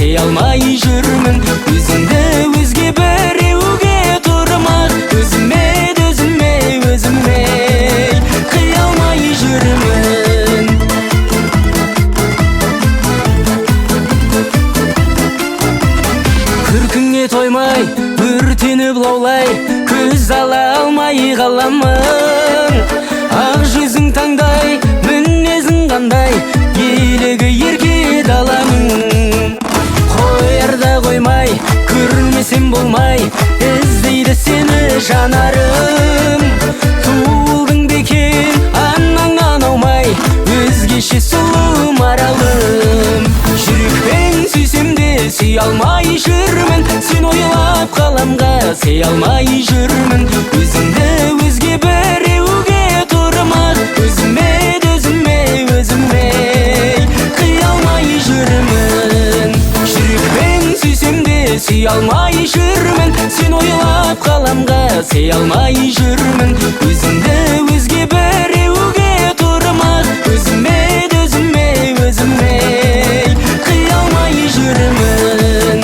сый алмай жүрмін. Өзіңді өзге біреуге тұрмақ, өзіме де өзіме, өзіме қия алмай жүрмін. Күркіңе тоймай, өртеніп лаулай, көз ала алмай қаламын. Ақ жүзің таңдай, мінезің қандай, елігі ерке даланың. Қояр да қоймай, көрмесем болмай, іздейді сені жанарым. Туылдың бекен анаңнан аумай, өзгеше сұлу маралым. Жүрекпен сүйсем де сүй алмай жүрмін, сен ойлап қаламға сый алмай жүрмін. Өзіңді өзге біреуге тұрмақ, өзіме де өзіме, өзіме қия алмай жүрмін. Жүрекпен сүйсем де сүй алмай жүрмін, сен ойлап қаламға сый алмай жүрмін. Өзіңді өзге біреуге тұрмақ, өзіме де өзіме, өзіме қия алмай жүрмін.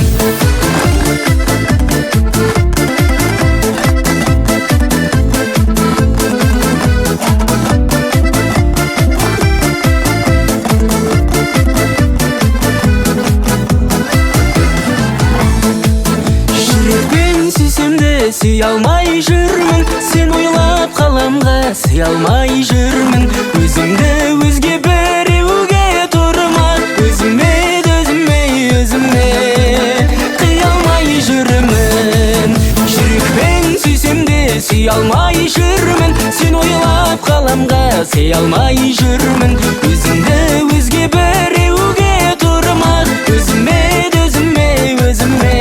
Жүрекпен сүйсем де сүй алмай жүрмін, сен ойлап қаламға сый алмай жүрмін. Өзіңді өзге біреуге тұрмақ, өзіме де өзіме, өзіме қия алмай жүрмін. Жүрекпен сүйсем де сүй алмай жүрмін, сен ойлап қаламға сый алмай жүрмін. Өзіңді өзге біреуге тұрмақ, өзіме де өзіме, өзіме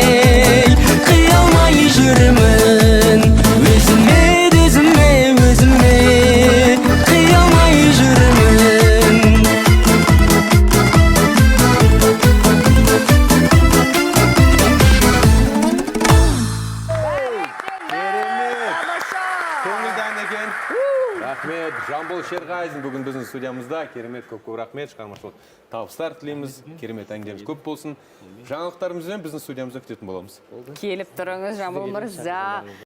қия алмай жүрмін. Өзіме де өзіме, өзіме қия алмай жүрмін. Керемет! Көңілді ән екен. Рахмет. Жамбыл Шерғазин бүгін біздің студиямызда. Керемет, көп-көп рахмет. Шығармашылық табыстар тілейміз. Керемет әндеріңіз көп болсын. Жаңалықтарымызбен біздің студиямызда күтетін боламыз. Келіп тұрыңыз, Жамбыл мырза.